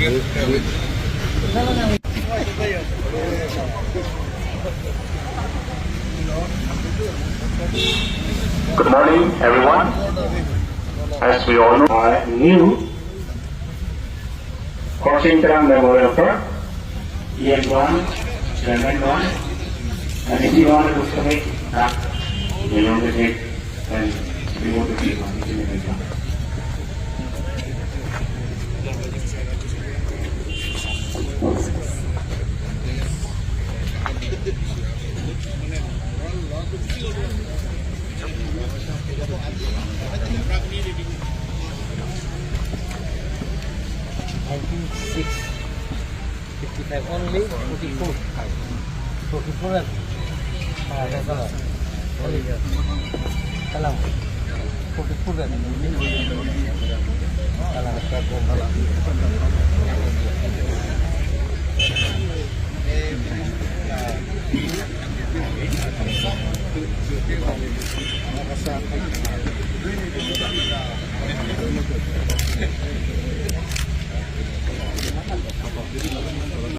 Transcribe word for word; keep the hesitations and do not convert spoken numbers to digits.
Good morning, everyone. As we all know, our new Khorsing Terang Memorial Park, E M one, Chairman one, and if you want to take, uh, you know, to take, then we want to take one, each and every one. Nineteen six, fifty-five, only forty-four. Forty-four. Ah, that's all. Only. Kalang. Forty-four. Kalang.